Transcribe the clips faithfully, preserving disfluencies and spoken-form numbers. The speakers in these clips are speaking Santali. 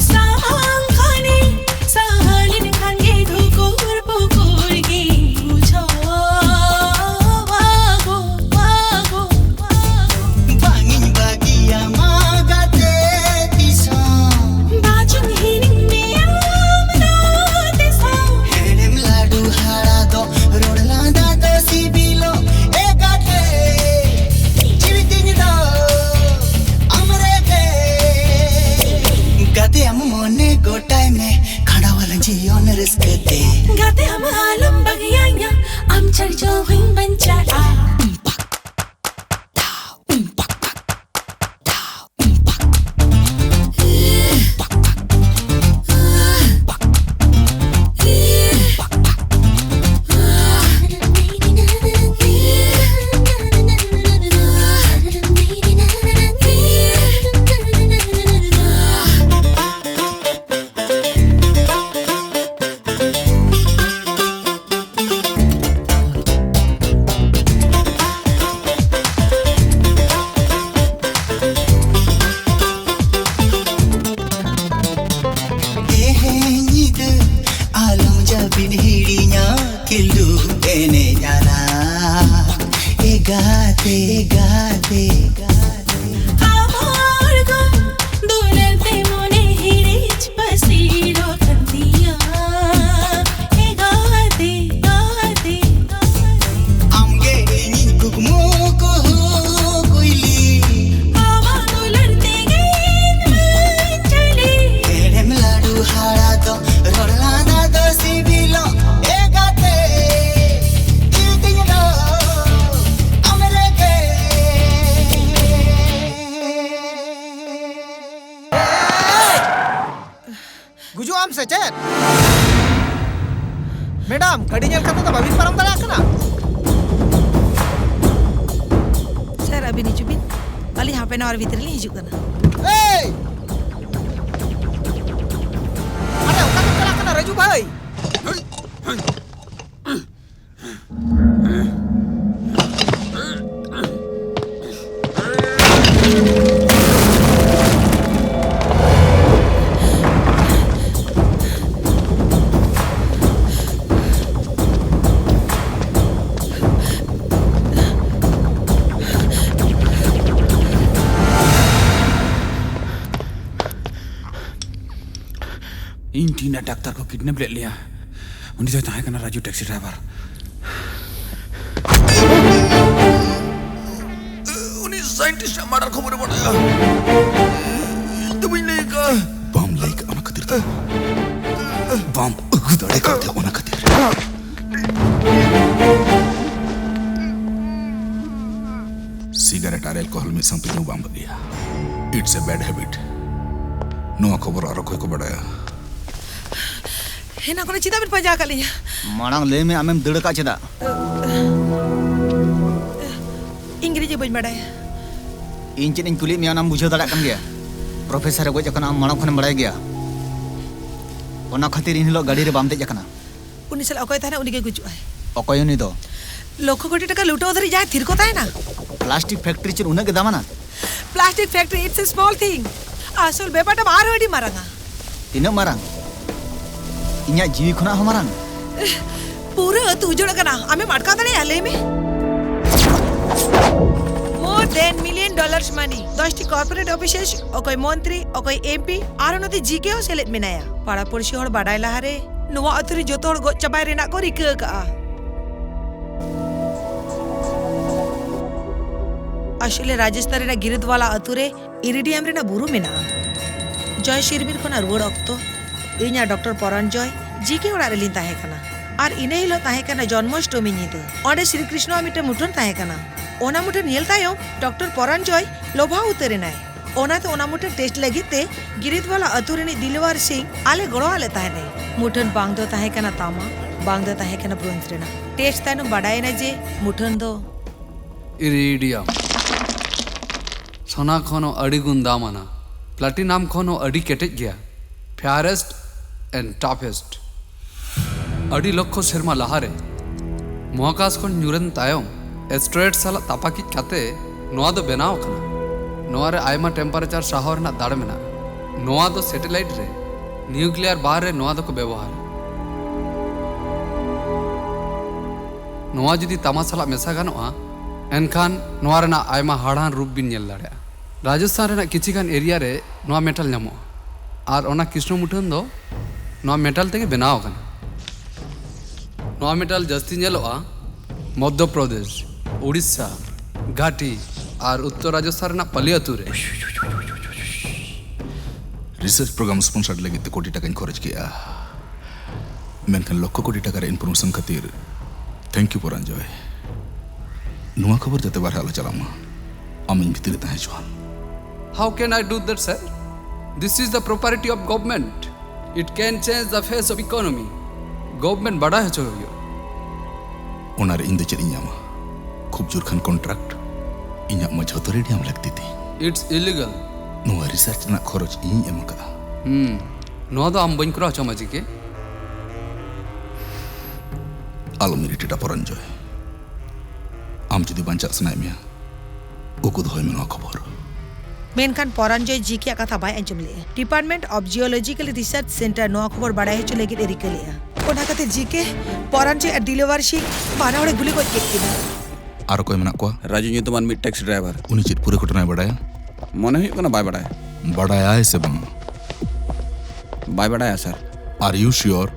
ᱥᱟᱦᱟᱝ ᱠᱷᱟᱱᱤ ᱥᱟᱦᱟ ᱞᱮᱱᱠᱷᱟᱱ ᱜᱮ ᱫᱷᱩᱠᱩᱨ ᱯᱩᱠᱩᱨ ᱜᱮ ᱵᱩᱡᱷᱟᱹᱣᱟ᱾ ᱵᱟᱝ ᱤᱧ ᱵᱟᱹᱜᱤᱭᱟᱢᱟ ᱜᱟᱛᱮ ᱛᱤᱥᱦᱚᱸ᱾ ᱵᱟᱪᱚᱧ ᱦᱤᱲᱤᱧ ᱢᱮᱭᱟ ᱟᱢ ᱫᱚ ᱛᱤᱥᱦᱚᱸ᱾ ᱦᱮᱲᱮᱢ ᱞᱟᱹᱰᱩ ᱦᱟᱲᱟ ᱫᱚ ᱨᱚᱲ ᱞᱟᱸᱫᱟ ᱫᱚ ᱥᱤᱵᱤᱞᱚᱜ ᱮ ᱜᱟᱛᱮ᱾ ᱡᱤᱣᱤ ᱛᱤᱧ ᱫᱚ ᱟᱢ ᱨᱮᱜᱮ᱾ ᱜᱟᱛᱮ ᱟᱢ ᱢᱚᱱᱮ ᱜᱚᱴᱟᱭ ᱢᱮ, ᱠᱷᱟᱸᱰᱟᱣᱟᱞ ᱡᱤᱭᱚᱱ ᱨᱟᱹᱥᱠᱟᱹ ᱛᱮ᱾ ᱜᱟᱛᱮ ᱟᱢ ᱟᱞᱚᱢ ᱵᱟᱹᱜᱤᱭᱟᱹᱧᱟ, ᱟᱢ ᱪᱷᱟᱲᱟ ᱡᱤᱣᱤᱧ ᱵᱟᱧᱪᱟᱜᱼᱟ᱾ ᱛᱮᱦᱮᱧ ᱧᱤᱫᱟᱹ ᱟᱞᱚᱢ ᱡᱟᱹᱯᱤᱫ ᱦᱤᱲᱤᱧᱟ, ᱠᱷᱮᱞᱰᱩ ᱮᱱᱮᱡ ᱟᱞᱟᱝ ᱮ ᱜᱟᱛᱮ, ᱮ ᱜᱟᱛᱮ᱾ ᱟᱢᱟᱨ ᱜᱚ ᱫᱩᱞᱟᱹᱲ ᱛᱮ ᱢᱚᱱᱮ ᱦᱤᱲᱤᱡ ᱯᱟᱹᱥᱤᱨᱚᱜ ᱠᱟᱱ ᱛᱤᱧᱟ᱾ ᱮ ᱜᱟᱛᱮ, ᱜᱟᱛᱮ, ᱜᱟᱛᱮ᱾ ᱟᱢᱜᱮ ᱤᱧᱤᱡ ᱠᱩᱠᱢᱩ ᱠᱩᱦᱩ ᱠᱩᱭᱞᱤ᱾ ᱟᱢᱟᱜ ᱫᱩᱞᱟᱹᱲ ᱛᱮᱜᱮ ᱤᱧ ᱢᱟᱧ ᱡᱷᱟᱹᱞᱤ᱾ ᱦᱮᱲᱮᱢ ᱞᱟᱹᱰᱩ ᱦᱟᱲᱟ ᱫᱚ ᱨᱚᱲ ᱞᱟᱸᱫᱟ ᱫᱚ ᱥᱤᱵᱤᱞᱚᱜ ᱮ ᱜᱟᱛᱮ᱾ ᱡᱤᱣᱤ ᱛᱤᱧ ᱫᱚ ᱟᱢ ᱨᱮᱜᱮ᱾ ᱜᱩᱡᱩᱜ ᱟᱢ ᱥᱮ ᱪᱮᱫ? ᱢᱮᱰᱟᱢ, ᱜᱟᱹᱰᱤ ᱧᱮᱞ ᱠᱟᱛᱮ ᱫᱚ ᱵᱟᱹᱵᱤᱱ ᱯᱟᱨᱚᱢ ᱫᱟᱲᱮᱭᱟᱜ ᱠᱟᱱᱟ? ᱥᱟᱨ, ᱟᱹᱵᱤᱱ ᱦᱤᱡᱩᱜ ᱵᱤᱱ, ᱟᱹᱞᱤᱧ ᱦᱟᱯ ᱮᱱ ᱟᱣᱟᱨ ᱵᱷᱤᱛᱨᱤ ᱞᱤᱧ ᱦᱤᱡᱩᱜ ᱠᱟᱱᱟ᱾ ᱮᱭ! ᱟᱨᱮ, ᱚᱠᱟ ᱛᱮᱢ ᱪᱟᱞᱟᱜ ᱠᱟᱱᱟ, ᱨᱟᱡᱩ ᱵᱷᱟᱹᱭ? ᱤᱧ ᱴᱤᱢ ᱨᱮᱱ ᱰᱟᱠᱛᱟᱨ ᱠᱚ ᱠᱤᱰᱱᱮᱯ ᱞᱮᱫ ᱞᱮᱭᱟ᱾ ᱩᱱᱤ ᱫᱚᱭ ᱛᱟᱦᱮᱸ ᱠᱟᱱᱟ ᱨᱟᱡᱩ ᱴᱮᱠᱥᱤ ᱰᱨᱟᱭᱵᱷᱟᱨ᱾ ᱩᱱᱤ ᱥᱟᱭᱮᱱᱴᱤᱥᱴ ᱟᱜ ᱢᱟᱨᱰᱟᱨ ᱠᱷᱚᱵᱚᱨᱮ ᱵᱟᱰᱟᱭᱟ᱾ ᱤᱧ ᱫᱚ ᱵᱟᱹᱧ ᱞᱟᱹᱭ ᱟᱠᱟᱫᱼᱟ᱾ ᱵᱟᱢ ᱞᱟᱹᱭ ᱟᱠᱟᱫ ᱚᱱᱟ ᱠᱷᱟᱹᱛᱤᱨ ᱫᱚ᱾ ᱵᱟᱢ ᱟᱹᱜᱩ ᱫᱟᱲᱮ ᱠᱟᱣᱫᱮᱭᱟ ᱚᱱᱟ ᱠᱷᱟᱹᱛᱤᱨ᱾ ᱥᱤᱜᱟᱨᱮᱴ ᱟᱨ ᱮᱞᱠᱳᱦᱚᱞ ᱢᱤᱫ ᱥᱟᱶᱛᱮ ᱧᱩ ᱵᱟᱝ ᱵᱷᱟᱹᱜᱤᱭᱟ᱾ It's a bad habit. ᱱᱚᱣᱟ ᱠᱷᱚᱵᱚᱨ ᱟᱨ ᱚᱠᱚᱭ ᱠᱚ ᱵᱟᱰᱟᱭᱟ? ᱦᱮᱱᱟ ᱠᱷᱚᱱᱟᱜ ᱪᱮᱫᱟᱜ ᱵᱮᱱ ᱯᱟᱸᱡᱟ ᱟᱠᱟᱫ ᱞᱤᱧᱟ? ᱢᱟᱲᱟᱝ ᱞᱟᱹᱭ ᱢᱮ, ᱟᱢᱮᱢ ᱫᱟᱹᱲ ᱟᱠᱟᱫ ᱪᱮᱫᱟᱜ? ᱤᱝᱨᱮᱡᱤ ᱵᱟᱹᱧ ᱵᱟᱰᱟᱭᱟ᱾ ᱤᱧ ᱪᱮᱫ ᱤᱧ ᱠᱩᱞᱤᱭᱮᱫ ᱢᱮᱭᱟ, ᱚᱱᱟᱢ ᱵᱩᱡᱷᱟᱹᱣ ᱫᱟᱲᱮᱭᱟᱜ ᱠᱟᱱ ᱜᱮᱭᱟ? ᱯᱨᱚᱯᱷᱮᱥᱚᱨ ᱮ ᱜᱚᱡ ᱟᱠᱟᱱᱟ, ᱟᱢ ᱢᱟᱲᱟᱝ ᱠᱷᱚᱱᱮᱢ ᱵᱟᱲᱟᱭ ᱜᱮᱭᱟ᱾ ᱚᱱᱟ ᱠᱷᱟᱹᱛᱤᱨ ᱤᱱ ᱦᱤᱞᱳᱜ ᱜᱟᱹᱰᱤ ᱨᱮ ᱵᱟᱢ ᱫᱮᱡ ᱟᱠᱟᱱᱟ᱾ ᱩᱱᱤ ᱥᱟᱞᱟᱜ ᱚᱠᱚᱭ ᱛᱟᱦᱮᱱᱟ, ᱩᱱᱤ ᱜᱮ ᱜᱩᱡᱩᱜᱼᱟᱭ᱾ ᱚᱠᱚᱭ ᱩᱱᱤ ᱫᱚ? ᱞᱚᱠᱷᱚ ᱠᱳᱴᱤ ᱴᱟᱠᱟ ᱞᱩᱴᱟᱹᱣ ᱫᱷᱟᱹᱨᱤᱡ ᱡᱟᱦᱟᱸᱭ ᱛᱷᱤᱨ ᱠᱚ ᱛᱟᱦᱮᱱᱟ᱾ ᱯᱞᱟᱥᱴᱤᱠ ᱯᱷᱮᱠᱴᱨᱤ ᱪᱮᱫ ᱩᱱᱟᱹᱜ ᱜᱮ ᱫᱟᱢᱟᱱᱟ? Plastic factory, it's a small thing. ᱟᱥᱚᱞ ᱵᱮᱯᱟᱨ ᱫᱚ ᱟᱨᱦᱚᱸ ᱟᱹᱰᱤ ᱢᱟᱨᱟᱝᱟ᱾ ᱛᱤᱱᱟᱹᱜ ᱢᱟᱨᱟᱝ? ᱤᱧᱟᱜ ᱡᱤᱣᱤ ᱠᱷᱚᱱᱟᱜ ᱦᱚᱸ ᱢᱟᱨᱟᱝ? ᱯᱩᱨᱟᱹ ᱟᱹᱛᱩ ᱩᱡᱟᱹᱲ ᱟᱠᱟᱱᱟ᱾ ᱟᱢᱮᱢ ᱟᱴᱠᱟᱣ ᱫᱟᱲᱮᱭᱟᱜᱼᱟ? ᱞᱟᱹᱭ ᱢᱮ᱾ More than million dollars money. ᱫᱚᱥᱴᱤ corporate offices, ᱚᱠᱚᱭ ᱢᱚᱱᱛᱨᱤ, ᱚᱠᱚᱭ ᱮᱢᱯᱤ, ᱟᱨᱦᱚᱸ ᱱᱚᱛᱮ ᱡᱤᱠᱮ ᱦᱚᱸ ᱥᱮᱞᱮᱫ ᱢᱮᱱᱟᱭᱟ᱾ ᱯᱟᱲᱟ ᱯᱩᱲᱥᱤ ᱦᱚᱲ ᱵᱟᱰᱟᱭ ᱞᱟᱦᱟᱨᱮ ᱱᱚᱣᱟ ᱟᱹᱛᱩ ᱨᱮ ᱡᱚᱛᱚ ᱦᱚᱲ ᱜᱚᱡ ᱪᱟᱵᱟᱭ ᱨᱮᱱᱟᱜ ᱠᱚ ᱨᱤᱠᱟᱹ ᱟᱠᱟᱜᱼᱟ᱾ ᱟᱥᱚᱞᱮ ᱨᱟᱡᱚᱥᱛᱷᱟᱱ ᱨᱮᱱᱟᱜ ᱜᱤᱨᱤᱫᱣᱟᱞᱟ ᱟᱹᱛᱩ ᱨᱮ ᱤᱨᱤᱰᱤᱭᱟᱢ ᱨᱮᱱᱟᱜ ᱵᱩᱨᱩ ᱢᱮᱱᱟᱜᱼᱟ᱾ ᱡᱚᱭ ᱥᱤᱨᱢᱤᱨ ᱠᱷᱚᱱᱟᱜ ᱨᱩᱣᱟᱹᱲ ᱚᱠᱛᱚ ᱤᱧ ᱟᱨ ᱰᱚᱠᱴᱚᱨ ᱯᱚᱨᱟᱱᱡᱚᱭ ᱡᱤᱠᱮ ᱚᱲᱟᱜ ᱨᱮᱞᱤᱧ ᱛᱟᱦᱮᱸ ᱠᱟᱱᱟ᱾ ᱟᱨ ᱤᱱᱟᱹ ᱦᱤᱞᱳᱜ ᱛᱟᱦᱮᱸ ᱠᱟᱱᱟ ᱡᱚᱱᱢᱚᱥᱴᱚᱢᱤ ᱧᱤᱫᱟᱹ᱾ ᱚᱸᱰᱮ ᱥᱨᱤ ᱠᱨᱤᱥᱱᱚᱣᱟᱜ ᱢᱤᱫᱴᱟᱝ ᱢᱩᱴᱷᱟᱹᱱ ᱛᱟᱦᱮᱸ ᱠᱟᱱᱟ᱾ ᱚᱱᱟ ᱢᱩᱴᱷᱟᱹᱱ ᱧᱮᱞ ᱛᱟᱭᱚᱢ ᱰᱚᱠᱴᱚᱨ ᱯᱚᱨᱟᱱᱡᱚᱭ ᱞᱚᱵᱷᱟᱣ ᱩᱛᱟᱹᱨ ᱮᱱᱟᱭ᱾ ᱚᱱᱟᱛᱮ ᱚᱱᱟ ᱢᱩᱴᱷᱟᱹᱱ ᱴᱮᱥᱴ ᱞᱟᱹᱜᱤᱫ ᱛᱮ ᱜᱤᱨᱤᱫᱣᱟᱞᱟ ᱟᱹᱛᱩ ᱨᱤᱱᱤᱡ ᱫᱤᱞᱣᱟᱨ ᱥᱤᱝ ᱟᱞᱮ ᱜᱚᱲᱚ ᱟᱞᱮ ᱛᱟᱦᱮᱱᱟᱭ᱾ ᱢᱩᱴᱷᱟᱹᱱ ᱵᱟᱝ ᱫᱚ ᱛᱟᱦᱮᱸ ᱠᱟᱱᱟ ᱛᱟᱢᱟ, ᱵᱟᱝ ᱫᱚ ᱛᱟᱦᱮᱸ ᱠᱟᱱᱟ ᱵᱨᱳᱱᱡᱽ ᱨᱮᱱᱟᱜ᱾ ᱴᱮᱥᱴ ᱛᱟᱭᱱᱚᱢ ᱵᱟᱰᱟᱭᱮᱱᱟ ᱡᱮ ᱢᱩᱴᱷᱟᱹᱱ ᱫᱚ ᱤᱨᱤᱰᱤᱭᱟᱢ᱾ ᱥᱳᱱᱟ ᱠᱷᱚᱱ ᱦᱚᱸ ᱟᱹᱰᱤ ᱜᱩᱱ ᱫᱟᱢ ᱟᱱᱟ, ᱯᱞᱟᱴᱤᱱᱟᱢ ᱠᱷᱚᱱ ᱦᱚᱸ ᱟᱹᱰᱤ ᱠᱮᱴᱮᱡ ᱜᱮᱭᱟ, fairest and toughest. ᱟᱹᱰᱤ ᱞᱚᱠᱠᱷᱚ ᱥᱮᱨᱢᱟ ᱞᱟᱦᱟᱨᱮ ᱢᱚᱦᱟᱠᱟᱥ ᱠᱷᱚᱱ ᱧᱩᱨᱮᱱ ᱛᱟᱭᱚᱢ, ᱮᱥᱴᱨᱚᱭᱮᱰ ᱥᱟᱞᱟᱜ ᱛᱟᱯᱟᱠᱤᱡ ᱠᱟᱛᱮ ᱱᱚᱣᱟ ᱫᱚ ᱵᱮᱱᱟᱣ ᱟᱠᱟᱱᱟ᱾ ᱱᱚᱣᱟ ᱨᱮ ᱟᱭᱢᱟ ᱴᱮᱢᱯᱟᱨᱮᱪᱟᱨ ᱥᱟᱦᱟᱣ ᱨᱮᱱᱟᱜ ᱫᱟᱲᱮ ᱢᱮᱱᱟᱜᱼᱟ᱾ ᱱᱚᱣᱟ ᱫᱚ ᱥᱮᱴᱮᱞᱟᱭᱤᱴ ᱨᱮ ᱱᱤᱭᱩᱠᱞᱤᱭᱟᱨ ᱵᱟᱨ ᱨᱮ ᱱᱚᱣᱟ ᱫᱚᱠᱚ ᱵᱮᱵᱚᱦᱟᱨᱟ᱾ ᱱᱚᱣᱟ ᱡᱩᱫᱤ ᱛᱟᱢᱟ ᱥᱟᱞᱟᱜ ᱢᱮᱥᱟ ᱜᱟᱱᱚᱜᱼᱟ, ᱮᱱᱠᱷᱟᱱ ᱱᱚᱣᱟ ᱨᱮᱱᱟᱜ ᱟᱭᱢᱟ ᱦᱟᱲᱦᱟᱱ ᱨᱩᱯ ᱵᱤᱱ ᱧᱮᱞ ᱫᱟᱲᱮᱭᱟᱜᱼᱟ᱾ ᱨᱟᱡᱚᱥᱛᱷᱟᱱ ᱨᱮᱱᱟᱜ ᱠᱤᱪᱷᱤ ᱜᱟᱱ ᱮᱨᱤᱭᱟ ᱨᱮ ᱱᱚᱣᱟ ᱢᱮᱴᱟᱞ ᱧᱟᱢᱚᱜᱼᱟ, ᱟᱨ ᱚᱱᱟ ᱠᱨᱤᱥᱱᱚ ᱢᱩᱴᱷᱟᱹᱱ ᱫᱚ ᱱᱚᱣᱟ ᱢᱮᱴᱟᱞ ᱛᱮᱜᱮ ᱵᱮᱱᱟᱣ ᱟᱠᱟᱱᱟ᱾ ᱱᱚᱣᱟ ᱢᱮᱴᱟᱞ ᱡᱟᱹᱥᱛᱤ ᱧᱮᱞᱚᱜᱼᱟ ᱢᱚᱫᱽᱫᱷᱚ ᱯᱨᱚᱫᱮᱥ, ᱩᱲᱤᱥᱥᱟ, ᱜᱷᱟᱴᱤ ᱟᱨ ᱩᱛᱛᱚᱨ ᱨᱟᱡᱚᱥᱛᱷᱟᱱ ᱨᱮᱱᱟᱜ ᱯᱟᱞᱤ ᱟᱹᱛᱩ ᱨᱮ᱾ ᱨᱤᱥᱟᱨᱪ ᱯᱨᱳᱜᱨᱟᱢ ᱥᱯᱚᱱᱥᱟᱨ ᱞᱟᱹᱜᱤᱫ ᱛᱮ ᱠᱳᱴᱤ ᱴᱟᱠᱟᱧ ᱠᱷᱚᱨᱚᱪ ᱠᱮᱜᱼᱟ, ᱢᱮᱱᱠᱷᱟᱱ ᱞᱚᱠᱠᱷᱚ ᱠᱳᱴᱤ ᱴᱟᱠᱟ ᱨᱮ ᱤᱱᱯᱷᱚᱨᱢᱮᱥᱚᱱ ᱠᱷᱟᱹᱛᱤᱨ thank you ᱯᱚᱨᱟᱧᱡᱚᱭ᱾ ᱱᱚᱣᱟ ᱠᱷᱚᱵᱚᱨ ᱡᱟᱛᱮ ᱵᱟᱨᱦᱮ ᱟᱞᱚ ᱪᱟᱞᱟᱜ ᱢᱟ, ᱟᱢ ᱤᱧ ᱵᱷᱤᱛᱤᱨ ᱨᱮ ᱛᱟᱦᱮᱸ ᱦᱚᱪᱚᱣᱟᱱ᱾ How can I do that, sir? This is the property of government. It can change the face of economy. Government ᱵᱟᱰᱟᱭ ᱦᱚᱪᱚ ᱦᱩᱭᱩᱜᱼᱟ᱾ ᱚᱱᱟᱨᱮ ᱤᱧ ᱫᱚ ᱪᱮᱫ ᱤᱧ ᱧᱟᱢᱟ? ᱠᱷᱩᱵ ᱡᱳᱨ ᱠᱷᱟᱱ ᱠᱚᱱᱴᱨᱟᱠᱴ᱾ ᱤᱧᱟᱹᱜ ᱢᱟ ᱡᱷᱚᱛᱚ ᱨᱮᱰᱤ ᱟᱢ ᱞᱟᱹᱠᱛᱤ ᱛᱤᱧ᱾ It's illegal. ᱱᱚᱣᱟ ᱨᱤᱥᱟᱨᱪ ᱨᱮᱱᱟᱜ ᱠᱷᱚᱨᱚᱪ ᱤᱧᱤᱧ ᱮᱢ ᱟᱠᱟᱫᱼᱟ᱾ ᱦᱩᱸ, ᱱᱚᱣᱟ ᱫᱚ ᱟᱢ ᱵᱟᱹᱧ ᱠᱚᱨᱟᱣ ᱦᱚᱪᱚ ᱟᱢᱟ, ᱡᱤ ᱠᱮ᱾ ᱟᱞᱚᱢ ᱤᱨᱤᱴᱮᱴᱟ ᱯᱚᱨᱚᱧᱡᱚᱭ᱾ ᱟᱢ ᱡᱩᱫᱤ ᱵᱟᱧᱪᱟᱜ ᱥᱟᱱᱟᱭᱮᱫ ᱢᱮᱭᱟ, ᱩᱠᱩ ᱫᱚᱦᱚᱭ ᱢᱮ ᱱᱚᱣᱟ ᱠᱷᱚᱵᱚᱨ᱾ ᱢᱮᱱᱠᱷᱟᱱ ᱯᱚᱨᱚᱧᱡᱚᱭ ᱡᱤ ᱠᱮᱭᱟᱜ ᱠᱟᱛᱷᱟ ᱵᱟᱭ ᱟᱸᱡᱚᱢ ᱞᱮᱫᱼᱟ᱾ Department of Geological Research Center ᱱᱚᱣᱟ ᱠᱷᱚᱵᱚᱨ ᱵᱟᱲᱟᱭ ᱦᱚᱪᱚ ᱞᱟᱹᱜᱤᱫ ᱮ ᱨᱤᱠᱟᱹ ᱞᱮᱫᱼᱟ᱾ ᱚᱱᱟ ᱠᱟᱛᱮ ᱡᱤ ᱠᱮ, ᱯᱚᱨᱚᱧᱡᱚᱭ ᱟᱨ ᱫᱤᱞᱣᱟᱨ ᱥᱤᱝ ᱵᱟᱱᱟ ᱦᱚᱲᱮ ᱜᱩᱞᱤ ᱜᱚᱡ ᱠᱮᱫ ᱠᱤᱱᱟ᱾ ᱟᱨ ᱚᱠᱚᱭ ᱢᱮᱱᱟᱜ ᱠᱚᱣᱟ? ᱨᱟᱡᱩ ᱧᱩᱛᱩᱢᱟᱱ ᱢᱤᱫ ᱴᱮᱠᱥᱤ ᱰᱨᱟᱭᱵᱷᱟᱨ᱾ ᱩᱱᱤ ᱪᱮᱫ ᱯᱩᱨᱟᱹ ᱜᱷᱚᱴᱚᱱᱟᱭ ᱵᱟᱲᱟᱭᱟ? ᱢᱚᱱᱮ ᱦᱩᱭᱩᱜ ᱠᱟᱱᱟ ᱵᱟᱭ ᱵᱟᱲᱟᱭᱟ᱾ ᱵᱟᱲᱟᱭᱟᱭ ᱥᱮ ᱵᱟᱝ? ᱵᱟᱭ ᱵᱟᱲᱟᱭᱟ, ᱥᱟᱨ᱾ Are you sure?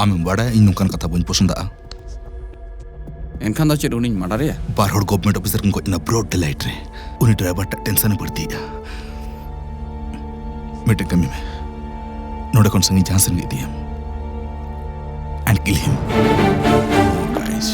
ᱟᱢᱮᱢ ᱵᱟᱲᱟᱭᱟ ᱤᱧ ᱱᱚᱝᱠᱟᱱ ᱠᱟᱛᱷᱟ ᱵᱟᱹᱧ ᱯᱚᱥᱚᱸᱫᱟᱜᱼᱟ᱾ ᱮᱱᱠᱷᱟᱱ ᱫᱚ ᱪᱮᱫ ᱩᱱᱤᱧ ᱢᱟᱰᱟᱨᱮᱭᱟ? ᱵᱟᱨ ᱦᱚᱲ ᱜᱚᱵᱷᱢᱮᱱᱴ ᱚᱯᱷᱤᱥᱟᱨ ᱠᱤᱱ ᱜᱚᱡ ᱮᱱᱟ ᱵᱨᱚᱰ ᱰᱮ ᱞᱟᱭᱤᱴ ᱨᱮ᱾ ᱩᱱᱤ ᱰᱨᱟᱭᱵᱷᱟᱨ ᱴᱟᱜ ᱴᱮᱱᱥᱚᱱ ᱮ ᱵᱟᱹᱲᱛᱤᱭᱮᱫᱼᱟ᱾ ᱢᱤᱫᱴᱮᱱ ᱠᱟᱹᱢᱤ ᱢᱮ, ᱱᱚᱰᱮ ᱠᱷᱚᱱ ᱥᱟᱺᱜᱤᱧ ᱡᱟᱦᱟᱸ ᱥᱮᱱ ᱜᱮ ᱤᱫᱤᱭᱮᱢ᱾ And kill him. Guys.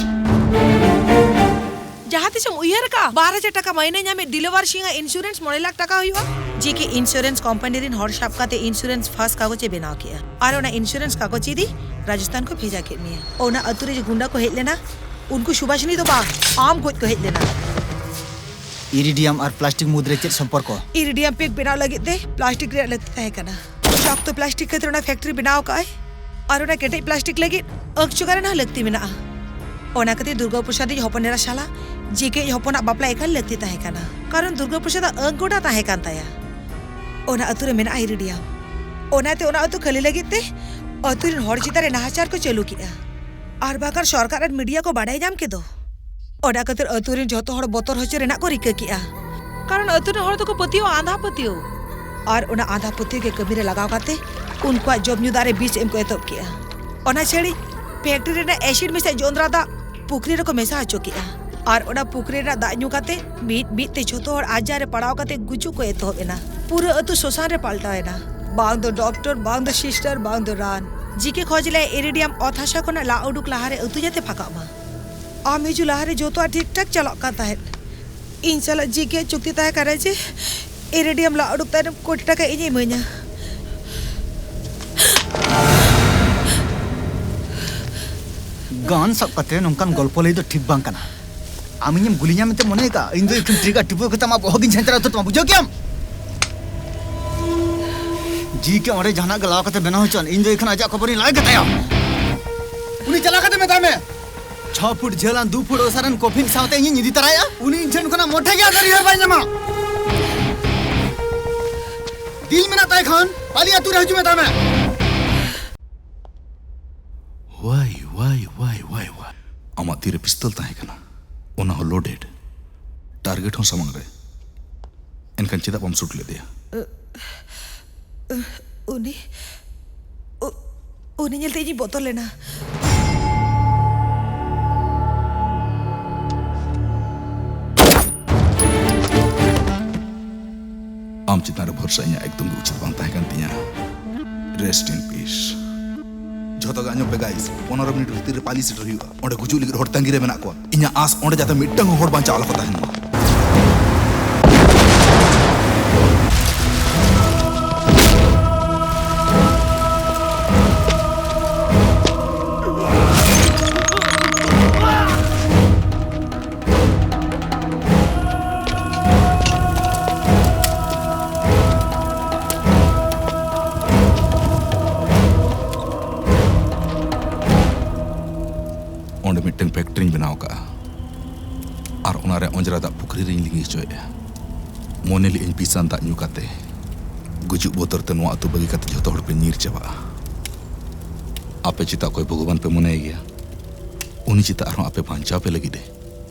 ᱡᱟᱦᱟᱸ ᱛᱤᱥᱮᱢ ᱩᱭᱦᱟᱹᱨ ᱟᱠᱟᱫᱼᱟ ᱵᱟᱨ ᱦᱟᱡᱟᱨ ᱴᱟᱠᱟ ᱢᱟᱭᱱᱮ ᱧᱟᱢᱮᱫ ᱫᱤᱞᱣᱟᱨ ᱥᱤᱝ ᱟᱜ ᱤᱱᱥᱩᱨᱮᱱᱥ ᱢᱚᱬᱮ ᱞᱟᱠᱷ ᱴᱟᱠᱟ ᱦᱩᱭᱩᱜᱼᱟ? ᱡᱮ ᱠᱮ ᱤᱱᱥᱩᱨᱮᱱᱥ ᱠᱳᱢᱯᱟᱱᱤ ᱨᱮᱱ ᱦᱚᱲ ᱥᱟᱵ ᱠᱟᱛᱮ ᱤᱱᱥᱩᱨᱮᱱᱥ ᱯᱷᱟᱥ ᱠᱟᱜᱚᱡᱽ ᱮ ᱵᱮᱱᱟᱣ ᱠᱮᱫᱼᱟ ᱟᱨ ᱚᱱᱟ ᱤᱱᱥᱩᱨᱮᱱᱥ ᱠᱟᱜᱚᱡᱽ ᱤᱫᱤ ᱨᱟᱡᱚᱥᱛᱷᱟᱱ ᱠᱚ ᱵᱷᱮᱡᱟ ᱠᱮᱫ ᱢᱮᱭᱟ᱾ ᱚᱱᱟ ᱟᱹᱛᱩ ᱨᱮ ᱡᱮ ᱜᱩᱱᱰᱟ ᱠᱚ ᱦᱮᱡ ᱞᱮᱱᱟ, ᱩᱱᱠᱩ ᱥᱩᱵᱷᱟᱥᱤᱱᱤ ᱫᱚ ᱵᱟᱝ, ᱟᱢ ᱜᱚᱡ ᱠᱚ ᱦᱮᱡ ᱞᱮᱱᱟ᱾ ᱤᱨᱤᱰᱤᱭᱟᱢ ᱟᱨ ᱯᱞᱟᱥᱴᱤᱠ ᱢᱩᱫᱽᱨᱮ ᱪᱮᱫ ᱥᱚᱢᱯᱚᱨᱠᱚ? ᱤᱨᱤᱰᱤᱭᱟᱢ ᱯᱮᱠ ᱵᱮᱱᱟᱣ ᱞᱟᱹᱜᱤᱫ ᱛᱮ ᱯᱞᱟᱥᱴᱤᱠ ᱨᱮᱭᱟᱜ ᱞᱟᱹᱠᱛᱤ ᱛᱟᱦᱮᱸ ᱠᱟᱱᱟ᱾ ᱥᱚᱠᱛᱚ ᱯᱞᱟᱥᱴᱤᱠ ᱠᱷᱟᱹᱛᱤᱨ ᱚᱱᱟ ᱯᱷᱮᱠᱴᱨᱤ ᱵᱮᱱᱟᱣ ᱟᱠᱟᱫ ᱟᱭ ᱟᱨ ᱚᱱᱟ ᱠᱮᱴᱮᱡ ᱯᱞᱟᱥᱴᱤᱠ ᱞᱟᱹᱜᱤᱫ ᱟᱸᱠ ᱡᱚᱜᱟᱲ ᱨᱮᱱᱟᱜ ᱞᱟᱹᱠᱛᱤ ᱢᱮᱱᱟᱜᱼᱟ᱾ ᱚᱱᱟ ᱠᱷᱟᱹᱛᱤᱨ ᱫᱩᱨᱜᱟ ᱯᱨᱚᱥᱟᱫ ᱤᱡ ᱦᱚᱯᱚᱱ ᱮᱨᱟ ᱥᱟᱞᱟᱜ ᱡᱮ ᱠᱮ ᱤᱡ ᱦᱚᱯᱚᱱᱟᱜ ᱵᱟᱯᱞᱟ ᱮᱠᱟᱞ ᱞᱟᱹᱠᱛᱤ ᱛᱟᱦᱮᱸ ᱠᱟᱱᱟ, ᱠᱟᱨᱚᱱ ᱫᱩᱨᱜᱟ ᱯᱨᱚᱥᱟᱫ ᱟᱜ ᱟᱸᱠ ᱜᱚᱴᱟ ᱛᱟᱦᱮᱸ ᱠᱟᱱ ᱛᱟᱭᱟ᱾ ᱚᱱᱟ ᱟᱹᱛᱩ ᱨᱮ ᱢᱮᱱᱟᱜᱼᱟ ᱤᱨᱤᱰᱤᱭᱟᱢ᱾ ᱚᱱᱟᱛᱮ ᱚᱱᱟ ᱟᱹᱛᱩ ᱠᱷᱟᱹᱞᱤ ᱞᱟᱹᱜᱤᱫ ᱛᱮ ᱟᱹᱛᱩ ᱨᱮᱱ ᱦᱚᱲ ᱪᱮᱛᱟᱱ ᱨᱮ ᱱᱟᱦᱟᱪᱟᱨ ᱠᱚ ᱪᱟᱹᱞᱩ ᱠᱮᱫᱼᱟ᱾ ᱟᱨ ᱵᱟᱝᱠᱷᱟᱱ ᱥᱚᱨᱠᱟᱨ ᱟᱨ ᱢᱤᱰᱤᱭᱟ ᱠᱚ ᱵᱟᱰᱟᱭ ᱧᱟᱢ ᱠᱮᱫᱚ᱾ ᱚᱱᱟ ᱠᱷᱟᱹᱛᱤᱨ ᱟᱹᱛᱩ ᱨᱮᱱ ᱡᱷᱚᱛᱚ ᱦᱚᱲ ᱵᱚᱛᱚᱨ ᱦᱚᱪᱚ ᱨᱮᱱᱟᱜ ᱠᱚ ᱨᱤᱠᱟᱹ ᱠᱮᱫᱼᱟ, ᱠᱟᱨᱚᱱ ᱟᱹᱛᱩ ᱨᱮᱱ ᱦᱚᱲ ᱫᱚᱠᱚ ᱯᱟᱹᱛᱭᱟᱹᱣᱟ ᱟᱸᱫᱷᱟ ᱯᱟᱹᱛᱭᱟᱹᱣ᱾ ᱟᱨ ᱚᱱᱟ ᱟᱸᱫᱷᱟ ᱯᱟᱹᱛᱭᱟᱹᱣ ᱜᱮ ᱠᱟᱹᱢᱤ ᱨᱮ ᱞᱟᱜᱟᱣ ᱠᱟᱛᱮ ᱩᱱᱠᱩᱣᱟᱜ ᱡᱚᱢ ᱧᱩ ᱫᱟᱜ ᱨᱮ ᱵᱤᱥ ᱮᱢ ᱠᱚ ᱮᱛᱚᱦᱚᱵ ᱠᱮᱜᱼᱟ᱾ ᱚᱱᱟ ᱪᱷᱟᱹᱲᱤ ᱯᱷᱮᱠᱴᱨᱤ ᱨᱮᱱᱟᱜ ᱮᱥᱤᱰ ᱢᱮᱥᱟ ᱡᱚᱸᱫᱽᱨᱟ ᱫᱟᱜ ᱯᱩᱠᱷᱨᱤ ᱨᱮᱠᱚ ᱢᱮᱥᱟ ᱦᱚᱪᱚ ᱠᱮᱜᱼᱟ᱾ ᱟᱨ ᱚᱱᱟ ᱯᱩᱠᱷᱨᱤ ᱨᱮᱱᱟᱜ ᱫᱟᱜ ᱧᱩ ᱠᱟᱛᱮ ᱢᱤᱫ ᱢᱤᱫ ᱛᱮ ᱡᱷᱚᱛᱚ ᱦᱚᱲ ᱟᱡᱟᱨ ᱨᱮ ᱯᱟᱲᱟᱣ ᱠᱟᱛᱮ ᱜᱩᱡᱩᱜ ᱠᱚ ᱮᱛᱚᱦᱚᱵ ᱮᱱᱟ᱾ ᱯᱩᱨᱟᱹ ᱟᱹᱛᱩ ᱥᱚᱥᱟᱱ ᱨᱮ ᱯᱟᱞᱴᱟᱣ ᱮᱱᱟ᱾ ᱵᱟᱝ ᱫᱚ ᱰᱚᱠᱴᱚᱨ, ᱵᱟᱝ ᱫᱚ ᱥᱤᱥᱴᱟᱨ, ᱵᱟᱝ ᱫᱚ ᱨᱟᱱ᱾ ᱡᱤᱠᱮ ᱠᱷᱚᱡᱽ ᱞᱮ ᱤᱨᱤᱰᱤᱭᱟᱢ ᱚᱛ ᱦᱟᱥᱟ ᱠᱷᱚᱱᱟᱜ ᱞᱟ ᱩᱰᱩᱠ ᱞᱟᱦᱟᱨᱮ ᱟᱹᱛᱩ ᱡᱟᱛᱮ ᱯᱷᱟᱸᱠᱟᱜ ᱢᱟ᱾ ᱟᱢ ᱦᱤᱡᱩᱜ ᱞᱟᱦᱟᱨᱮ ᱡᱚᱛᱚᱣᱟᱜ ᱴᱷᱤᱠ ᱴᱷᱟᱠ ᱪᱟᱞᱟᱜ ᱠᱟᱱ ᱛᱟᱦᱮᱸᱫ᱾ ᱤᱧ ᱥᱟᱞᱟᱜ ᱡᱤᱠᱮ ᱪᱩᱠᱛᱤ ᱛᱟᱦᱮᱸ ᱠᱟᱱᱟ ᱡᱮ ᱤᱨᱤᱰᱤᱭᱟᱢ ᱞᱟ ᱩᱰᱩᱠ ᱛᱟᱭᱱᱚᱢ ᱠᱳᱴᱤ ᱴᱟᱠᱟ ᱤᱧᱮ ᱤᱢᱟᱹᱧᱟ᱾ ᱜᱟᱱ ᱥᱟᱵ ᱠᱟᱛᱮ ᱱᱚᱝᱠᱟᱱ ᱜᱚᱞᱯᱚ ᱞᱟᱹᱭ ᱫᱚ ᱴᱷᱤᱠ ᱵᱟᱝ ᱠᱟᱱᱟ᱾ ᱟᱢ ᱤᱧᱮᱢ ᱜᱩᱞᱤᱧᱟ ᱢᱮᱱᱛᱮ ᱢᱚᱱᱮ ᱠᱟᱜ? ᱤᱧ ᱫᱚ ᱮᱠᱷᱮᱱ ᱴᱨᱤᱜᱟᱨ ᱴᱤᱯᱟᱹᱣ ᱠᱟᱛᱮ ᱟᱢᱟᱜ ᱵᱚᱦᱚᱜ ᱜᱤᱧ ᱡᱷᱟᱱᱪᱟᱨ ᱩᱛᱟᱹᱨ ᱛᱟᱢᱟ, ᱵᱩᱡᱷᱟᱹᱣ ᱠᱮᱭᱟᱢ? ᱡᱤᱠᱮ ᱚᱸᱰᱮ ᱡᱟᱦᱟᱱᱟᱜ ᱜᱮ ᱞᱟᱣ ᱠᱟᱛᱮ ᱵᱮᱱᱟᱣ ᱦᱚᱪᱚᱣᱟᱱ, ᱤᱧ ᱫᱚ ᱮᱠᱷᱮᱱ ᱟᱡᱟᱜ ᱠᱷᱚᱵᱚᱨᱤᱧ ᱞᱟᱭ ᱜᱮ ᱛᱟᱭᱟ᱾ ᱩᱱᱤ ᱪᱟᱞᱟᱣ ᱠᱟᱛᱮ ᱢᱮᱛᱟᱭ ᱢᱮ, ᱪᱷᱚ ᱯᱷᱩᱴ ᱡᱷᱟᱹᱞᱟᱱ ᱫᱩ ᱯᱷᱩᱴ ᱚᱥᱟᱨᱟᱱ ᱠᱚᱯᱷᱤᱱ ᱥᱟᱶᱛᱮ ᱤᱧᱤᱧ ᱤᱫᱤ ᱛᱟᱨᱟᱭᱟ᱾ ᱩᱱᱤ ᱤᱧ ᱴᱷᱮᱱ ᱠᱷᱚᱱᱟᱜ ᱢᱚᱴᱷᱮ ᱜᱮ ᱟᱫᱟᱨ ᱨᱤᱦᱟᱹᱨ ᱵᱟᱭ ᱧᱟᱢᱟ᱾ ᱰᱤᱞ ᱢᱮᱱᱟᱜ ᱛᱟᱭ ᱠᱷᱟᱱ ᱯᱟᱞᱤ ᱟᱹᱛᱩ ᱨᱮ ᱦᱤᱡᱩᱜ ᱢᱮᱛᱟᱭ ᱢᱮ᱾ Y, Y, Y, Y, Y. ᱟᱢᱟᱜ ᱛᱤᱨᱮ ᱯᱤᱥᱛᱚᱞ ᱛᱟᱦᱮᱸ ᱠᱟᱱᱟ, ᱚᱱᱟ ᱦᱚᱸ ᱞᱳᱰᱮᱰ, ᱴᱟᱨᱜᱮᱴ ᱦᱚᱸ ᱥᱟᱢᱟᱝ ᱨᱮ᱾ ᱮᱱᱠᱷᱟᱱ ᱪᱮᱫᱟᱜ ᱵᱟᱢ ᱥᱩᱴ ᱞᱮᱫᱮᱭᱟ? ᱩᱱᱤ, ᱩ-, ᱩᱱᱤ ᱧᱮᱞᱛᱮ ᱤᱧᱤᱧ ᱵᱚᱛᱚᱨ ᱞᱮᱱᱟ᱾ ᱟᱢ ᱪᱮᱛᱟᱱ ᱨᱮ ᱵᱷᱚᱨᱥᱟ ᱤᱧᱟᱹᱜ ᱮᱠᱫᱚᱢ ᱜᱮ ᱩᱪᱤᱛ ᱵᱟᱝ ᱛᱟᱦᱮᱸ ᱠᱟᱱ ᱛᱤᱧᱟᱹ᱾ ᱨᱮᱥᱴ ᱤᱱ ᱯᱤᱥ᱾ ᱡᱷᱚᱛᱚ ᱜᱮ ᱟᱸᱡᱚᱢ ᱯᱮ ᱜᱟᱭᱤᱥ, ᱯᱚᱱᱨᱚ ᱢᱤᱱᱤᱴ ᱵᱷᱤᱛᱤᱨ ᱨᱮ ᱯᱟᱞᱤ ᱥᱮᱴᱮᱨ ᱦᱩᱭᱩᱜᱼᱟ᱾ ᱚᱸᱰᱮ ᱜᱩᱡᱩᱜ ᱞᱟᱹᱜᱤᱫ ᱦᱚᱲ ᱛᱟᱺᱜᱤ ᱨᱮ ᱢᱮᱱᱟᱜ ᱠᱚᱣᱟ᱾ ᱤᱧᱟᱹᱜ ᱟᱸᱥ ᱚᱸᱰᱮ ᱡᱟᱛᱮ ᱢᱤᱫᱴᱟᱝ ᱦᱚᱸ ᱦᱚᱲ ᱵᱟᱧᱪᱟᱣ ᱟᱞᱚ ᱠᱚ ᱛᱟᱦᱮᱱ ᱢᱟ᱾ ᱚᱸᱰᱮ ᱢᱤᱫᱴᱟᱝ ᱯᱷᱮᱠᱴᱨᱤᱧ ᱵᱮᱱᱟᱣ ᱠᱟᱜᱼᱟ ᱟᱨ ᱚᱱᱟᱨᱮ ᱚᱸᱡᱽᱨᱟ ᱫᱟᱜ ᱯᱩᱠᱷᱨᱤ ᱨᱤᱧ ᱞᱤᱸᱜᱤ ᱦᱚᱪᱚᱭᱮᱫᱼᱟ᱾ ᱢᱚᱱᱮ ᱞᱮᱫᱟᱹᱧ ᱵᱤᱥᱟᱱ ᱫᱟᱜ ᱧᱩ ᱠᱟᱛᱮ ᱜᱩᱡᱩᱜ ᱵᱚᱛᱚᱨ ᱛᱮ ᱱᱚᱣᱟ ᱟᱹᱛᱩ ᱵᱟᱹᱜᱤ ᱠᱟᱛᱮ ᱡᱷᱚᱛᱚ ᱦᱚᱲ ᱯᱮ ᱧᱤᱨ ᱪᱟᱵᱟᱜᱼᱟ᱾ ᱟᱯᱮ ᱪᱮᱛᱟ ᱚᱠᱚᱭ ᱵᱷᱚᱜᱚᱵᱟᱱ ᱯᱮ ᱢᱚᱱᱮᱭ ᱜᱮᱭᱟ? ᱩᱱᱤ ᱪᱮᱛᱟ ᱟᱨᱦᱚᱸ ᱟᱯᱮ ᱵᱟᱧᱪᱟᱣ ᱯᱮ ᱞᱟᱹᱜᱤᱫ ᱮ?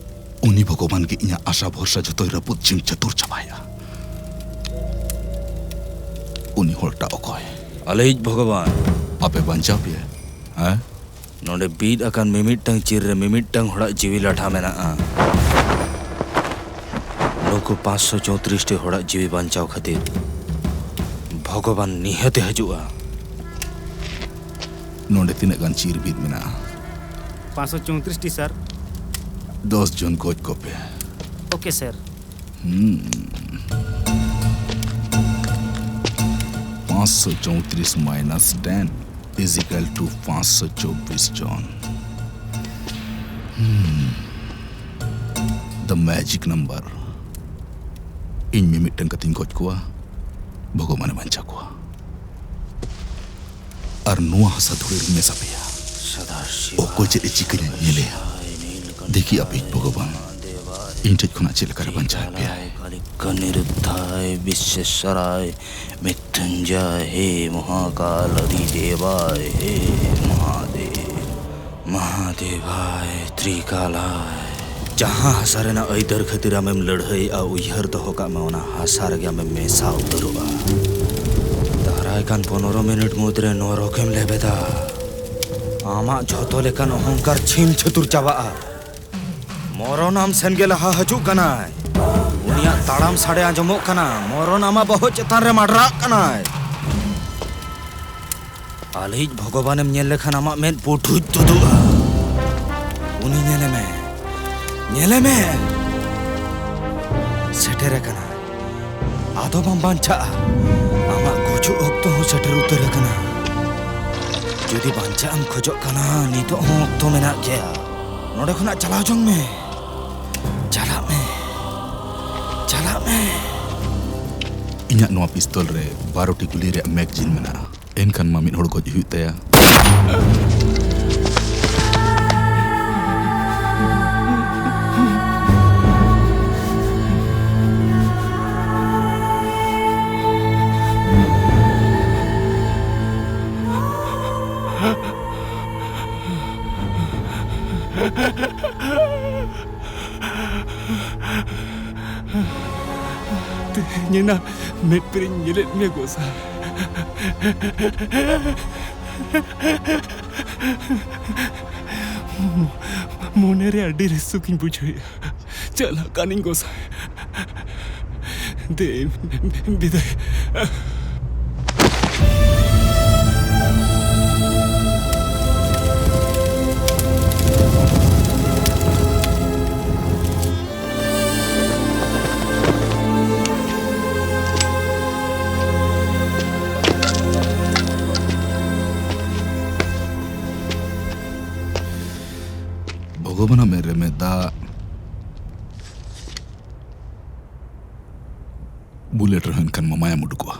ᱩᱱᱤ ᱵᱷᱚᱜᱚᱵᱟᱱ ᱜᱮ ᱤᱧᱟᱹᱜ ᱟᱥᱟ ᱵᱷᱚᱨᱥᱟ ᱡᱷᱚᱛᱚᱭ ᱨᱟᱹᱯᱩᱫ ᱪᱷᱤᱢ ᱪᱷᱟᱹᱛᱩᱨ ᱪᱟᱵᱟᱭᱟ᱾ ᱦᱚᱲᱴᱟᱜ ᱚᱠᱚᱭ? ᱟᱞᱮᱭᱤᱡ ᱵᱷᱚᱜᱚᱵᱟᱱ᱾ ᱟᱯᱮ ᱵᱟᱧᱪᱟᱣ ᱯᱮᱭᱟ, ᱦᱮᱸ? ᱱᱚᱰᱮ ᱵᱤᱫ ᱟᱠᱟᱱ ᱢᱤᱢᱤᱫᱴᱟᱝ ᱪᱤᱨ ᱨᱮ ᱢᱤᱢᱤᱫᱴᱟᱝ ᱦᱚᱲᱟᱜ ᱡᱤᱣᱤ ᱞᱟᱴᱷᱟ ᱢᱮᱱᱟᱜᱼᱟ᱾ ᱱᱩᱠᱩ ᱯᱟᱸᱪᱥᱚ ᱪᱳᱭᱛᱨᱤᱥ ᱴᱤ ᱦᱚᱲᱟᱜ ᱡᱤᱣᱤ ᱵᱟᱧᱪᱟᱣ ᱠᱷᱟᱹᱛᱤᱨ ᱵᱷᱚᱜᱚᱵᱟᱱ ᱱᱤᱦᱟᱹᱛᱮ ᱦᱤᱡᱩᱜᱼᱟ᱾ ᱱᱚᱰᱮ ᱛᱤᱱᱟᱹᱜ ᱜᱟᱱ ᱪᱤᱨ ᱵᱤᱫ ᱢᱮᱱᱟᱜᱼᱟ? ᱯᱟᱸᱪᱥᱚ ᱪᱳᱭᱛᱨᱤᱥ ᱴᱤ, ᱥᱟᱨ᱾ ᱫᱚᱥ ᱡᱚᱱ ᱜᱚᱡ ᱠᱚᱯᱮ᱾ ᱳᱠᱮ, ᱥᱟᱨ᱾ ᱦᱩᱸ᱾ ᱯᱟᱸᱪᱥᱚ ᱪᱳᱭᱛᱨᱤᱥ minus ten is equal to ᱯᱟᱸᱪᱥᱚ ᱪᱚᱵᱵᱤᱥ ᱡᱚᱱ᱾ ᱦᱩᱸ᱾ The magic number. ᱤᱧ ᱢᱤᱢᱤᱫᱴᱟᱝ ᱠᱟᱛᱮᱧ ᱜᱚᱡ ᱠᱚᱣᱟ, ᱵᱷᱚᱜᱚᱵᱟᱱᱮ ᱵᱟᱧᱪᱟᱣ ᱠᱚᱣᱟ᱾ ᱟᱨ ᱱᱚᱣᱟ ᱦᱟᱥᱟ ᱫᱷᱩᱲᱤ ᱨᱤᱧ ᱢᱮᱥᱟ ᱯᱮᱭᱟ᱾ ᱚᱠᱚᱭ ᱪᱮᱫ ᱮ ᱪᱤᱠᱟᱹᱧᱟ ᱧᱮᱞᱮᱭᱟ᱾ ᱫᱮᱠᱷᱤ ᱟᱯᱮᱭᱤᱡ ᱵᱷᱚᱜᱚᱵᱟᱱ ᱤᱧ ᱴᱷᱮᱡ ᱠᱷᱚᱱᱟᱜ ᱪᱮᱫ ᱞᱮᱠᱟᱨᱮ ᱵᱟᱧᱪᱟᱣᱮᱫ ᱯᱮᱭᱟᱭ᱾ ᱠᱟᱞᱤᱠᱠᱷᱟ ᱱᱤᱨᱩᱫᱷᱟᱭ ᱵᱤᱥᱥᱮᱥᱥᱚᱨᱟᱭ ᱢᱨᱤᱛᱭᱩᱧᱡᱚᱭ ᱦᱮ ᱢᱚᱦᱟᱠᱟᱞ ᱚᱫᱷᱤᱫᱮᱵᱟᱭ ᱦᱮ ᱢᱚᱦᱟᱫᱮᱵ ᱢᱚᱦᱟᱫᱮᱵᱟᱭ ᱛᱨᱤᱠᱟᱞᱟᱭ᱾ ᱡᱟᱦᱟᱸ ᱦᱟᱥᱟ ᱨᱮᱱᱟᱜ ᱟᱹᱭᱫᱟᱹᱨ ᱠᱷᱟᱹᱛᱤᱨ ᱟᱢᱮᱢ ᱞᱟᱹᱲᱦᱟᱹᱭᱮᱜᱼᱟ, ᱩᱭᱦᱟᱹᱨ ᱫᱚᱦᱚ ᱠᱟᱜ ᱢᱮ, ᱚᱱᱟ ᱦᱟᱥᱟ ᱨᱮᱜᱮ ᱟᱢᱮᱢ ᱢᱮᱥᱟ ᱩᱛᱟᱹᱨᱚᱜᱼᱟ᱾ ᱫᱟᱨᱟᱭ ᱠᱟᱱ ᱯᱚᱱᱨᱚ ᱢᱤᱱᱤᱴ ᱢᱩᱫᱽᱨᱮ ᱱᱚᱨᱚᱠᱮᱢ ᱞᱮᱵᱮᱫᱟ᱾ ᱟᱢᱟᱜ ᱡᱷᱚᱛᱚ ᱞᱮᱠᱟᱱ ᱚᱦᱚᱝᱠᱟᱨ ᱪᱷᱤᱢ ᱪᱷᱟᱹᱛᱩᱨ ᱪᱟᱵᱟᱜᱼᱟ᱾ ᱢᱚᱨᱚᱱ ᱟᱢ ᱥᱮᱱ ᱜᱮ ᱞᱟᱦᱟ ᱦᱤᱡᱩᱜ ᱠᱟᱱᱟᱭ᱾ ᱩᱱᱤᱭᱟᱜ ᱛᱟᱲᱟᱢ ᱥᱟᱰᱮ ᱟᱸᱡᱚᱢᱚᱜ ᱠᱟᱱᱟ᱾ ᱢᱚᱨᱚᱱ ᱟᱢᱟᱜ ᱵᱚᱦᱚᱜ ᱪᱮᱛᱟᱱ ᱨᱮ ᱢᱟᱰᱨᱟᱜ ᱠᱟᱱᱟᱭ᱾ ᱟᱞᱮᱭᱤᱡ ᱵᱷᱚᱜᱚᱵᱟᱱᱮᱢ ᱧᱮᱞ ᱞᱮᱠᱷᱟᱱ ᱟᱢᱟᱜ ᱢᱮᱫ ᱯᱩᱴᱷᱩᱡ ᱛᱩᱫᱩᱜᱼᱟ᱾ ᱩᱱᱤ ᱧᱮᱞᱮ ᱢᱮ, ᱧᱮᱞᱮ ᱢᱮ᱾ ᱥᱮᱴᱮᱨ ᱟᱠᱟᱱᱟ᱾ ᱟᱫᱚ ᱵᱟᱢ ᱵᱟᱧᱪᱟᱜᱼᱟ᱾ ᱟᱢᱟᱜ ᱜᱩᱡᱩᱜ ᱚᱠᱛᱚ ᱦᱚᱸ ᱥᱮᱴᱮᱨ ᱩᱛᱟᱹᱨ ᱟᱠᱟᱱᱟ᱾ ᱡᱩᱫᱤ ᱵᱟᱧᱪᱟᱜ ᱮᱢ ᱠᱷᱚᱡᱚᱜ ᱠᱟᱱᱟ, ᱱᱤᱛᱚᱜ ᱦᱚᱸ ᱚᱠᱛᱚ ᱢᱮᱱᱟᱜ ᱜᱮᱭᱟ᱾ ᱱᱚᱰᱮ ᱠᱷᱚᱱᱟᱜ ᱪᱟᱞᱟᱣ ᱡᱚᱝ ᱢᱮ᱾ ᱪᱟᱞᱟᱜ ᱢᱮ᱾ ᱪᱟᱞᱟᱜ ᱢᱮ᱾ ᱤᱧᱟᱜ ᱱᱚᱣᱟ ᱯᱤᱥᱛᱚᱞ ᱨᱮ ᱵᱟᱨᱚ ᱴᱤ ᱜᱩᱞᱤ ᱨᱮᱭᱟᱜ ᱢᱮᱜᱟᱡᱤᱱ ᱢᱮᱱᱟᱜᱼᱟ᱾ ᱮᱱᱠᱷᱟᱱ ᱢᱟ ᱢᱤᱫ ᱦᱚᱲ ᱜᱚᱡ ᱦᱩᱭᱩᱜ ᱛᱟᱭᱟ᱾ ᱛᱮᱦᱮᱧ ᱮᱱᱟᱝ ᱢᱮᱫ ᱯᱮᱨᱮᱧ ᱧᱮᱞᱮᱫ ᱢᱮᱭᱟ ᱜᱚᱸᱥᱟᱭ᱾ ᱢᱚᱱᱮᱨᱮ ᱟᱹᱰᱤ ᱨᱟᱹᱥᱠᱟᱹᱧ ᱵᱩᱡᱷᱟᱹᱣᱮᱫᱼᱟ᱾ ᱪᱟᱞᱟᱜ ᱠᱟᱹᱱᱟᱹᱧ ᱜᱚᱸᱥᱟᱭ᱾ ᱫᱮ, ᱵᱤᱫᱟᱹᱭ᱾ ᱵᱷᱚᱜᱚᱵᱟᱱᱟᱜ ᱢᱮᱫ ᱨᱮ ᱢᱮᱫ ᱫᱟᱜ᱾ ᱵᱩᱞᱮᱴ ᱨᱮᱦᱚᱸ ᱮᱱᱠᱷᱟᱱ ᱢᱟᱢᱟᱭᱟᱢ ᱩᱰᱩᱠᱚᱜᱼᱟ᱾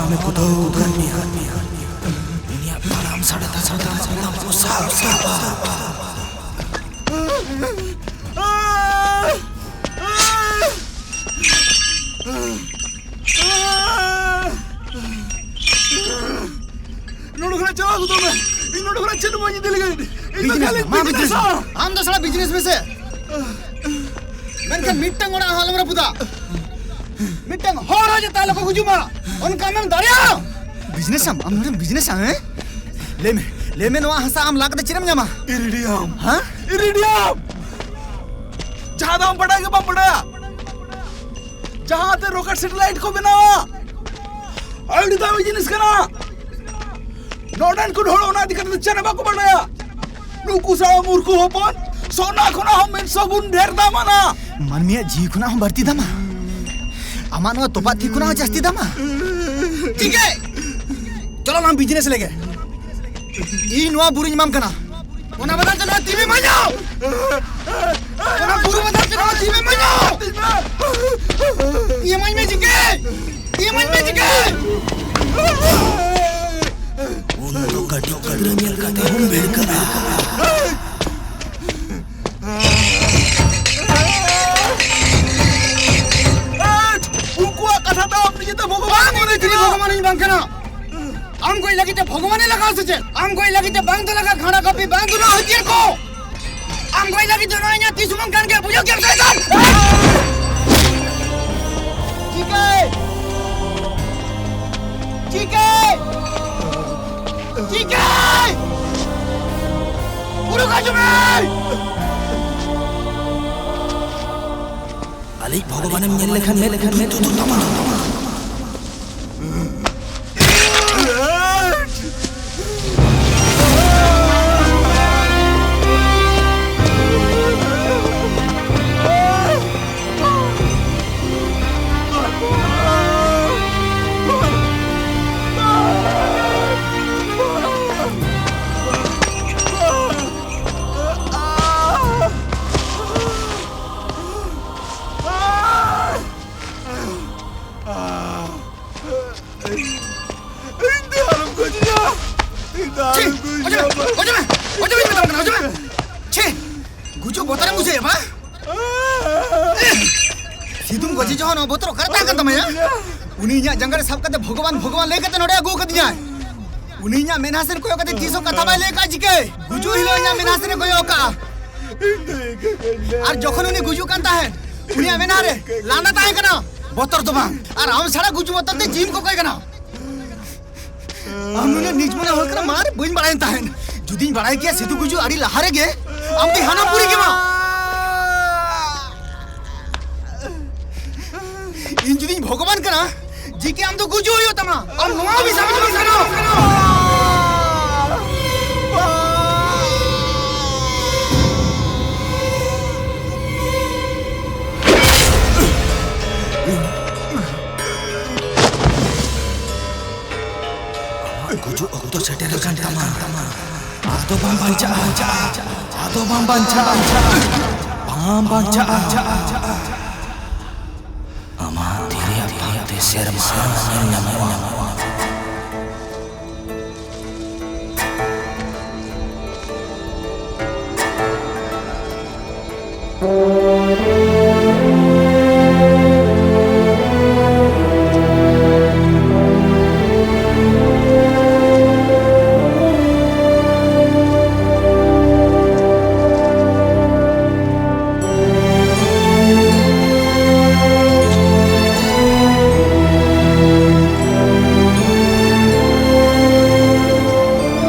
ᱢᱮ ᱠᱩᱫᱟᱹᱣ ᱟᱠᱟᱱ ᱢᱮᱭᱟ᱾ ᱩᱱᱤᱭᱟᱜ ᱛᱟᱲᱟᱢ ᱥᱟᱰᱮ ᱛᱮ ᱥᱟᱰᱮ ᱛᱮ ᱥᱟᱰᱮ ᱛᱮ ᱯᱚᱥᱟᱜ ᱩᱥᱟᱹᱜᱼᱟ᱾ ᱱᱚᱰᱮ ᱠᱷᱚᱱᱟᱜ ᱪᱟᱞᱟᱣ ᱜᱚᱫᱚᱜ ᱢᱮ᱾ ᱤᱧ ᱱᱚᱰᱮ ᱠᱷᱚᱱᱟᱜ ᱪᱮᱫ ᱦᱚᱸ ᱵᱟᱹᱧ ᱤᱫᱤ ᱞᱟᱹᱜᱤᱫ᱾ ᱤᱧ ᱫᱚ ᱵᱤᱡᱽᱱᱮᱥ ᱠᱷᱟᱹᱞᱤ ᱢᱮ, ᱢᱟ ᱵᱤᱡᱽᱱᱮᱥ ᱵᱤᱡᱽᱱᱮᱥ ᱢᱮ᱾ ᱟᱢ ᱫᱚ ᱥᱟᱞᱟ ᱵᱤᱡᱽᱱᱮᱥ ᱢᱮᱥᱮ᱾ ᱢᱮᱱᱠᱷᱟᱱ ᱢᱤᱫᱴᱟᱝ ᱚᱲᱟᱜ ᱦᱚᱸ ᱟᱞᱚᱢ ᱨᱟᱹᱯᱩᱫᱟ᱾ ᱢᱤᱫᱴᱟᱝ ᱦᱚᱲ ᱦᱚᱸ ᱡᱟᱛᱮ ᱟᱞᱚ ᱠᱚ ᱜᱩᱡᱩᱜ ᱢᱟ, ᱚᱱᱠᱟ ᱟᱢᱮᱢ ᱫᱟᱲᱮᱭᱟᱜᱼᱟ? ᱵᱤᱡᱽᱱᱮᱥ ᱟᱢ, ᱟᱢ ᱱᱚᱰᱮᱢ ᱵᱤᱡᱽᱱᱮᱥᱟ, ᱦᱮᱸ? ᱞᱟᱹᱭ ᱢᱮ, ᱞᱟᱹᱭ ᱢᱮ, ᱱᱚᱣᱟ ᱦᱟᱥᱟ ᱟᱢ ᱞᱟ ᱠᱟᱛᱮ ᱪᱮᱫ ᱮᱢ ᱧᱟᱢᱟ? ᱤᱨᱤᱰᱤᱭᱟᱢ᱾ ᱦᱮᱸ? ᱤᱨᱤᱰᱤᱭᱟᱢ᱾ ᱡᱟᱦᱟᱸ ᱫᱚ ᱟᱢ ᱵᱟᱰᱟᱭ ᱜᱮ ᱵᱟᱢ ᱵᱟᱰᱟᱭᱟ᱾ ᱡᱟᱦᱟᱸ ᱛᱮ ᱨᱚᱠᱮᱴ ᱥᱮᱴᱮᱞᱟᱭᱤᱴ ᱠᱚ ᱵᱮᱱᱟᱣᱟ᱾ ᱟᱹᱰᱤ ᱫᱟᱢᱤ ᱡᱤᱱᱤᱥ ᱠᱟᱱᱟ᱾ ᱱᱚᱰᱮᱱ ᱠᱚ ᱦᱚᱲ ᱚᱱᱟ ᱤᱫᱤ ᱠᱟᱛᱮ ᱫᱚ ᱪᱮᱫ ᱦᱚᱸ ᱵᱟᱠᱚ ᱵᱟᱰᱟᱭᱟ᱾ ᱱᱩᱠᱩ ᱥᱟᱶ ᱢᱩᱨᱠᱷᱩ ᱦᱚᱯᱚᱱ, ᱥᱚᱱᱟ ᱠᱷᱚᱱᱟᱜ ᱦᱚᱸ ᱢᱤᱫ ᱥᱚ ᱜᱩᱱ ᱰᱷᱮᱨ ᱫᱟᱢᱟᱱᱟ᱾ ᱢᱟᱹᱱᱢᱤᱭᱟᱜ ᱡᱤᱣᱤ ᱠᱷᱚᱱᱟᱜ ᱦᱚᱸ ᱵᱟᱹᱲᱛᱤ ᱫᱟᱢᱟ᱾ ᱟᱢᱟᱜ ᱱᱚᱣᱟ ᱛᱚᱯᱟᱜ ᱛᱤ ᱠᱷᱚᱱᱟᱜ ᱦᱚᱸ ᱡᱟᱹᱥᱛᱤ ᱫᱟᱢᱟ᱾ ᱴᱷᱤᱠ ᱜᱮ, ᱪᱚᱞᱚ ᱟᱢ ᱵᱤᱡᱽᱱᱮᱥ ᱞᱮᱜᱮ᱾ ᱤᱧ ᱱᱚᱣᱟ ᱵᱩᱨᱩᱧ ᱮᱢᱟᱢ ᱠᱟᱱᱟ᱾ ᱚᱱᱟ ᱵᱚᱫᱚᱞ ᱛᱮ ᱱᱚᱣᱟ ᱛᱤ ᱢᱮ ᱢᱟᱧᱚ᱾ ᱚᱱᱟ ᱵᱩᱨᱩ ᱵᱚᱫᱚᱞ ᱛᱮ ᱱᱚᱣᱟ ᱛᱤ ᱢᱮ ᱢᱟᱧᱚ᱾ ᱤᱢᱟᱹᱧ ᱢᱮ ᱡᱤᱸᱠᱮ᱾ ᱤᱢᱟᱹᱧ ᱢᱮ ᱡᱤᱸᱠᱮ᱾ ᱩᱱ ᱫᱚ ᱠᱟᱹᱴᱤᱡ ᱜᱤᱫᱽᱨᱟᱹ ᱧᱮᱞ ᱠᱟᱛᱮ ᱦᱚᱸᱢ ᱵᱷᱤᱲᱠᱟᱹᱜᱼᱟ᱾ ᱩᱱᱠᱩᱣᱟᱜ ᱠᱟᱛᱷᱟ ᱫᱚ ᱟᱢ ᱱᱤᱡᱮᱛᱮ ᱵᱷᱚᱜᱚᱵᱟᱱ ᱵᱟᱝ, ᱤᱧ ᱫᱚ ᱪᱤᱞᱤ ᱵᱷᱚᱜᱚᱵᱟᱱ ᱤᱧ ᱵᱟᱝ ᱠᱟᱱᱟ᱾ ᱟᱢ ᱜᱚᱡ ᱞᱟᱹᱜᱤᱫ ᱛᱮ ᱵᱷᱚᱜᱚᱵᱟᱱᱮ ᱞᱟᱜᱟᱣ ᱥᱮ ᱪᱮᱫ? ᱟᱢ ᱜᱚᱡ ᱞᱟᱹᱜᱤᱫ ᱛᱮ ᱵᱟᱝ ᱫᱚ ᱞᱟᱜᱟ ᱜᱷᱟᱲᱟ ᱠᱟᱹᱯᱤ, ᱵᱟᱝ ᱫᱚ ᱱᱚᱣᱟ ᱦᱟᱹᱛᱭᱟᱹᱨ ᱠᱚ᱾ ᱟᱢ ᱜᱚᱡ ᱞᱟᱹᱜᱤᱫ ᱫᱚ ᱱᱚᱣᱟ ᱤᱧᱟᱹᱜ ᱛᱤ ᱥᱩᱢᱩᱝ ᱠᱟᱱ ᱜᱮᱭᱟ, ᱵᱩᱡᱷᱟᱹᱣ ᱠᱮᱫᱟᱢ ᱥᱚᱭᱛᱟᱱ? ᱪᱤᱠᱟᱹᱭ? ᱪᱤᱠᱟᱹᱭ? ᱪᱤᱠᱟᱹᱭ? ᱩᱰᱩᱠ ᱦᱤᱡᱩᱜ ᱢᱮ! ᱟᱞᱮᱭᱤᱡ ᱵᱷᱚᱜᱚᱵᱟᱱᱮᱢ ᱧᱮᱞ ᱞᱮᱠᱷᱟᱱ ᱢᱮᱫ ᱩᱛᱩ ᱩᱛᱩ ᱛᱟᱢᱟ᱾ ᱱᱚᱣᱟ ᱵᱚᱛᱚᱨ ᱚᱠᱟᱨᱮ ᱛᱟᱦᱮᱸ ᱠᱟᱱ ᱛᱟᱢᱟ ᱭᱟ? ᱩᱱᱤ ᱤᱧᱟᱜ ᱡᱟᱸᱜᱟ ᱨᱮ ᱥᱟᱵ ᱠᱟᱛᱮ ᱵᱷᱚᱜᱚᱵᱟᱱ, ᱵᱷᱚᱜᱚᱵᱟᱱ ᱞᱟᱹᱭ ᱠᱟᱛᱮ ᱱᱚᱰᱮ ᱟᱹᱜᱩ ᱟᱠᱟᱫᱤᱧᱟᱭ᱾ ᱩᱱᱤ ᱤᱧᱟᱜ ᱢᱮᱫᱦᱟ ᱥᱮᱫ ᱠᱚᱭᱚᱜ ᱠᱟᱛᱮ ᱛᱤᱥ ᱦᱚᱸ ᱠᱟᱛᱷᱟ ᱵᱟᱭ ᱞᱟᱹᱭ ᱟᱠᱟᱫ ᱪᱤᱠᱟᱹ? ᱜᱩᱡᱩᱜ ᱦᱤᱞᱳᱜ ᱤᱧᱟᱜ ᱢᱮᱫᱦᱟ ᱥᱮᱫ ᱮ ᱠᱚᱭᱚᱜ ᱟᱠᱟᱫᱼᱟ᱾ ᱟᱨ ᱡᱚᱠᱷᱚᱱ ᱩᱱᱤ ᱜᱩᱡᱩᱜ ᱠᱟᱱ ᱛᱟᱦᱮᱸᱫ, ᱩᱱᱤᱭᱟᱜ ᱢᱮᱫᱦᱟ ᱨᱮ ᱞᱟᱸᱫᱟ ᱛᱟᱦᱮᱸ ᱠᱟᱱᱟ, ᱵᱚᱛᱚᱨ ᱫᱚ ᱵᱟᱝ᱾ ᱟᱨ ᱟᱢ ᱪᱷᱟᱲᱟ ᱜᱩᱡᱩᱜ ᱵᱚᱛᱚᱨ ᱛᱮ ᱡᱤᱣᱤᱢ ᱠᱚᱠᱚᱭ ᱠᱟᱱᱟ᱾ ᱟᱢ ᱱᱩᱱᱟᱹᱜ ᱱᱤᱪ ᱢᱚᱱᱮ ᱦᱚᱲ ᱠᱟᱱᱟ ᱢᱟᱨ ᱵᱟᱹᱧ ᱵᱟᱲᱟᱭᱮᱱ ᱛᱟᱦᱮᱸᱫ᱾ ᱡᱩᱫᱤᱧ ᱵᱟᱲᱟᱭ ᱠᱮᱭᱟ ᱥᱤᱫᱷᱩ ᱜᱩᱡᱩᱜ ᱟᱹᱰᱤ ᱞᱟᱦᱟ ᱨᱮᱜᱮ ᱟᱢ ᱫᱚ ᱦᱟᱱᱟᱢ ᱯᱩᱨᱤ ᱠᱮᱢᱟ᱾ ᱤᱧ ᱡᱩᱫᱤᱧ ᱵᱷᱚᱜᱚᱵᱟᱱ ᱠᱟᱱᱟ, ᱡᱤᱠᱮ ᱟᱢ ᱫᱚ ᱜᱩᱡᱩᱜ ᱦᱩᱭᱩᱜ ᱛᱟᱢᱟ᱾ ᱟᱢ ᱱᱚᱣᱟ ᱵᱤᱥᱟᱢ ᱡᱩᱫᱤ ᱥᱟᱱᱟ᱾ ᱜᱩᱡᱩᱜ ᱚᱠᱛᱚ ᱥᱮᱴᱮᱨ ᱟᱠᱟᱱ ᱛᱟᱢᱟ᱾ ᱟᱫᱚ ᱵᱟᱢ ᱵᱟᱧᱪᱟᱜᱼᱟ᱾ ᱟᱫᱚ ᱵᱟᱢ ᱵᱟᱧᱪᱟᱜᱼᱟ᱾ ᱵᱟᱢ ᱵᱟᱧᱪᱟᱜᱼᱟ᱾ ᱟᱢᱟᱜ ᱛᱤ ᱨᱮᱭᱟᱜ ᱯᱷᱟᱸᱠ ᱛᱮ ᱥᱮᱨᱢᱟ ᱧᱮᱞ ᱧᱟᱢᱚᱜᱼᱟ᱾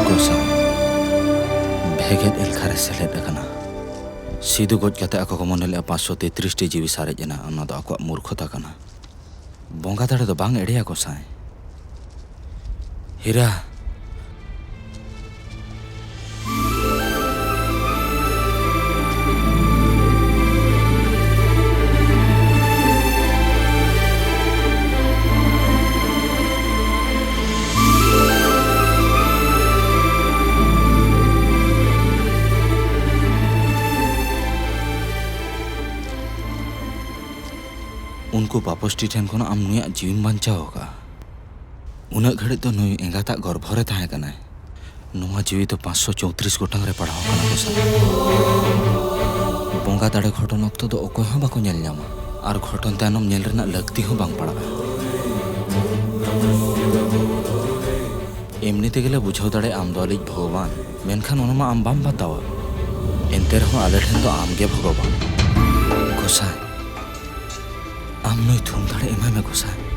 ᱜᱚᱸᱥᱟᱭ ᱵᱷᱮᱜᱮᱫ ᱮᱞᱠᱷᱟ ᱨᱮ ᱥᱮᱞᱮᱫ ᱟᱠᱟᱱᱟ᱾ ᱥᱤᱫᱷᱩ ᱜᱚᱡ ᱠᱟᱛᱮ ᱟᱠᱚ ᱠᱚ ᱢᱚᱱᱮ ᱞᱮᱫᱼᱟ ᱯᱟᱸᱪᱥᱚ ᱛᱮᱛᱨᱤᱥ ᱴᱤ ᱡᱤᱣᱤ ᱥᱟᱨᱮᱡ ᱮᱱᱟ, ᱚᱱᱟ ᱫᱚ ᱟᱠᱚᱣᱟᱜ ᱢᱩᱨᱠᱷᱚᱛᱟ ᱠᱟᱱᱟ᱾ ᱵᱚᱸᱜᱟ ᱫᱟᱲᱮ ᱫᱚ ᱵᱟᱝ ᱮᱲᱮᱭᱟ ᱜᱚᱸᱥᱟᱭ᱾ ᱦᱤᱨᱟ, ᱩᱱᱠᱩ ᱯᱟᱯᱚᱥᱴᱤ ᱴᱷᱮᱱ ᱠᱷᱚᱱ ᱟᱢ ᱱᱩᱭᱟᱜ ᱡᱤᱣᱤᱢ ᱵᱟᱧᱪᱟᱣ ᱟᱠᱟᱫᱼᱟ᱾ ᱩᱱᱟᱹᱜ ᱜᱷᱟᱹᱲᱤᱡ ᱫᱚ ᱱᱩᱭ ᱮᱸᱜᱟᱛᱟᱜ ᱜᱚᱨᱵᱷᱚ ᱨᱮ ᱛᱟᱦᱮᱸ ᱠᱟᱱᱟᱭ᱾ ᱱᱚᱣᱟ ᱡᱤᱣᱤ ᱫᱚ ᱯᱟᱸᱪᱥᱚ ᱪᱳᱭᱛᱨᱤᱥ ᱜᱚᱴᱟᱝ ᱨᱮ ᱯᱟᱲᱟᱣ ᱟᱠᱟᱱᱟ ᱜᱚᱸᱥᱟᱭ᱾ ᱵᱚᱸᱜᱟ ᱫᱟᱲᱮ ᱜᱷᱚᱴᱚᱱ ᱚᱠᱛᱚ ᱫᱚ ᱚᱠᱚᱭ ᱦᱚᱸ ᱵᱟᱠᱚ ᱧᱮᱞ ᱧᱟᱢᱟ᱾ ᱟᱨ ᱜᱷᱚᱴᱚᱱ ᱛᱟᱭᱱᱚᱢ ᱧᱮᱞ ᱨᱮᱱᱟᱜ ᱞᱟᱹᱠᱛᱤ ᱦᱚᱸ ᱵᱟᱝ ᱯᱟᱲᱟᱜᱼᱟ᱾ ᱮᱢᱱᱤ ᱛᱮᱜᱮᱞᱮ ᱵᱩᱡᱷᱟᱹᱣ ᱫᱟᱲᱮᱭᱟᱜᱼᱟ ᱟᱢ ᱫᱚ ᱟᱞᱮᱭᱤᱡ ᱵᱷᱚᱜᱚᱵᱟᱱ, ᱢᱮᱱᱠᱷᱟᱱ ᱚᱱᱟ ᱢᱟ ᱟᱢ ᱵᱟᱢ ᱵᱟᱛᱟᱣᱟ᱾ ᱮᱱᱛᱮ ᱨᱮᱦᱚᱸ ᱟᱞᱮ ᱴᱷᱮᱱ ᱫᱚ ᱟᱢ ᱜᱮ ᱵᱷᱚᱜᱚᱵᱟᱱ᱾ ᱜᱚᱸᱥᱟᱭ, ᱟᱢ ᱱᱩᱭ ᱛᱷᱩᱢ ᱫᱟᱲᱮ ᱮᱢᱟᱭ ᱢᱮ ᱜᱚᱸᱥᱟᱭ᱾